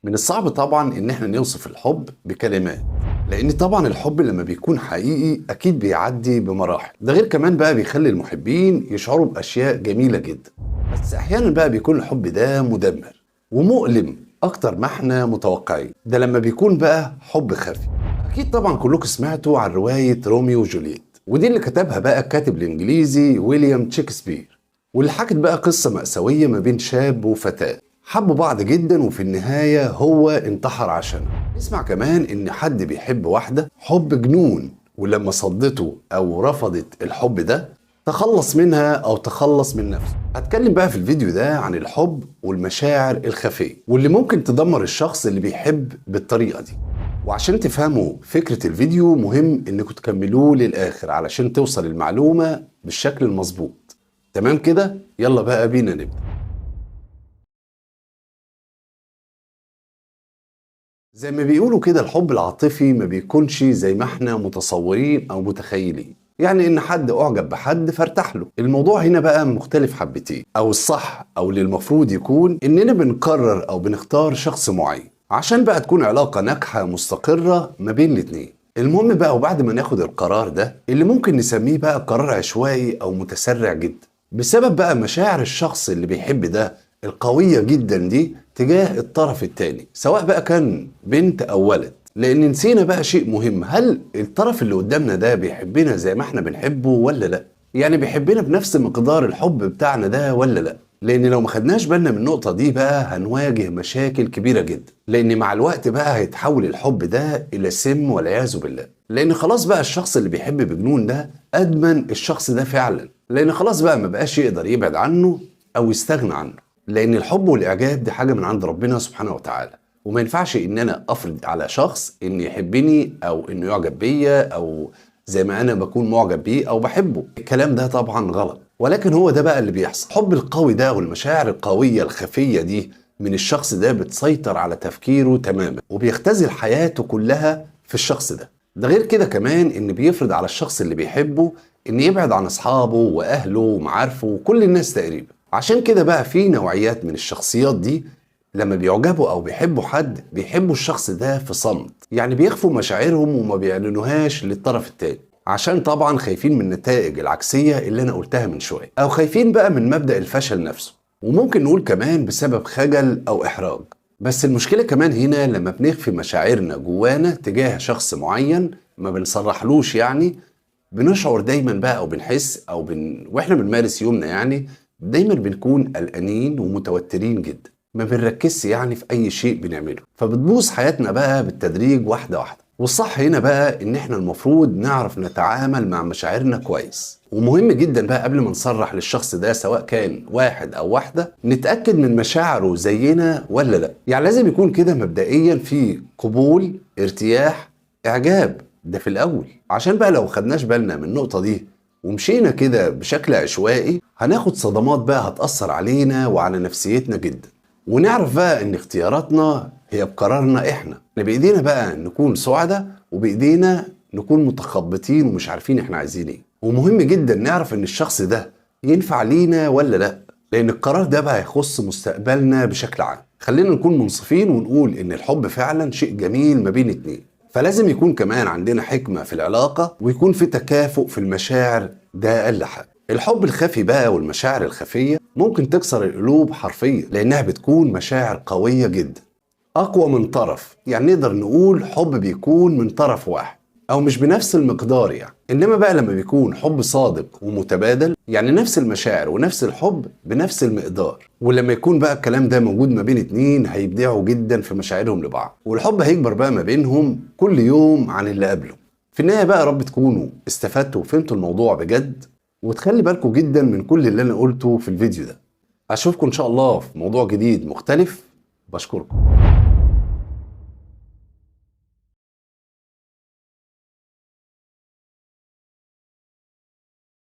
من الصعب طبعا ان احنا نوصف الحب بكلمات، لان طبعا الحب لما بيكون حقيقي اكيد بيعدي بمراحل، ده غير كمان بقى بيخلي المحبين يشعروا باشياء جميلة جدا. بس احيانا بقى بيكون الحب ده مدمر ومؤلم اكتر ما احنا متوقعين، ده لما بيكون بقى حب خفي. اكيد طبعا كلكم سمعتوا عن رواية روميو وجولييت، ودي اللي كتبها بقى الكاتب الانجليزي ويليام شكسبير، واللي حكت بقى قصة مأساوية ما بين شاب وفتاة حبوا بعض جدا، وفي النهاية هو انتحر عشانها. نسمع كمان ان حد بيحب واحدة حب جنون، ولما صدته او رفضت الحب ده تخلص منها او تخلص من نفسه. هتكلم بقى في الفيديو ده عن الحب والمشاعر الخفية واللي ممكن تدمر الشخص اللي بيحب بالطريقة دي. وعشان تفهموا فكرة الفيديو مهم انكم تكملوه للآخر علشان توصل المعلومة بالشكل المظبوط. تمام كده؟ يلا بقى بينا نبدأ. زي ما بيقولوا كده، الحب العاطفي ما بيكونش زي ما احنا متصورين او متخيلين، يعني ان حد اعجب بحد فارتاح له. الموضوع هنا بقى مختلف حبتين، او الصح او اللي المفروض يكون اننا بنقرر او بنختار شخص معين عشان بقى تكون علاقة ناجحة مستقرة ما بين الاتنين. المهم بقى وبعد ما ناخد القرار ده اللي ممكن نسميه بقى قرار عشوائي او متسرع جدا، بسبب بقى مشاعر الشخص اللي بيحب ده القوية جدا دي تجاه الطرف التاني، سواء بقى كان بنت او ولد. لان نسينا بقى شيء مهم، هل الطرف اللي قدامنا ده بيحبنا زي ما احنا بنحبه ولا لا؟ يعني بيحبنا بنفس مقدار الحب بتاعنا ده ولا لا؟ لان لو ما خدناش بالنا من النقطة دي بقى هنواجه مشاكل كبيرة جدا، لان مع الوقت بقى هيتحول الحب ده الى سم والعياذ بالله. لان خلاص بقى الشخص اللي بيحب بجنون ده ادمن الشخص ده فعلا، لان خلاص بقى ما بقاش يقدر يبعد عنه او يستغنى عنه. لان الحب والاعجاب دي حاجة من عند ربنا سبحانه وتعالى، وما ينفعش ان انا افرض على شخص ان يحبني او انه يعجب بيا او زي ما انا بكون معجب بيه او بحبه. الكلام ده طبعا غلط، ولكن هو ده بقى اللي بيحصل. الحب القوي ده والمشاعر القوية الخفية دي من الشخص ده بتسيطر على تفكيره تماما، وبيختزل حياته كلها في الشخص ده. ده غير كده كمان ان بيفرض على الشخص اللي بيحبه ان يبعد عن اصحابه واهله ومعارفه وكل الناس تقريبا. عشان كده بقى في نوعيات من الشخصيات دي لما بيعجبوا او بيحبوا حد بيحبوا الشخص ده في صمت، يعني بيخفوا مشاعرهم وما بيعلنوهاش للطرف التاني، عشان طبعا خايفين من النتائج العكسية اللي انا قلتها من شوية، او خايفين بقى من مبدأ الفشل نفسه، وممكن نقول كمان بسبب خجل او احراج. بس المشكلة كمان هنا لما بنخفي مشاعرنا جوانا تجاه شخص معين ما بنصرحلوش، يعني بنشعر دايما بقى او بنحس او واحنا بنمارس يومنا يعني دايما بنكون قلقانين ومتوترين جدا، ما بنركزش يعني في اي شيء بنعمله، فبتبوظ حياتنا بقى بالتدريج واحدة واحدة. والصح هنا بقى ان احنا المفروض نعرف نتعامل مع مشاعرنا كويس، ومهم جدا بقى قبل ما نصرح للشخص ده سواء كان واحد او واحدة نتأكد من مشاعره زينا ولا لا. يعني لازم يكون كده مبدئيا في قبول، ارتياح، اعجاب، ده في الاول، عشان بقى لو خدناش بالنا من النقطة دي ومشينا كده بشكل عشوائي هناخد صدمات بقى هتأثر علينا وعلى نفسيتنا جدا. ونعرف بقى ان اختياراتنا هي بقرارنا احنا، بايدينا بقى نكون سعداء وبايدينا نكون متخبطين ومش عارفين احنا عايزين ايه. ومهم جدا نعرف ان الشخص ده ينفع لينا ولا لا، لان القرار ده بقى يخص مستقبلنا بشكل عام. خلينا نكون منصفين ونقول ان الحب فعلا شيء جميل ما بين اتنين، فلازم يكون كمان عندنا حكمة في العلاقة ويكون في تكافؤ في المشاعر، ده أقل حاجة. الحب الخفي بقى والمشاعر الخفية ممكن تكسر القلوب حرفيا، لأنها بتكون مشاعر قوية جدا أقوى من طرف، يعني نقدر نقول حب بيكون من طرف واحد أو مش بنفس المقدار يعني. إنما بقى لما بيكون حب صادق ومتبادل، يعني نفس المشاعر ونفس الحب بنفس المقدار، ولما يكون بقى الكلام ده موجود ما بين اتنين هيبدعوا جدا في مشاعرهم لبعض، والحب هيكبر بقى ما بينهم كل يوم عن اللي قبله. في النهاية بقى رب تكونوا استفدتوا وفهمتوا الموضوع بجد، وتخلي بالكم جدا من كل اللي أنا قلته في الفيديو ده. أشوفكم إن شاء الله في موضوع جديد مختلف. بشكركم.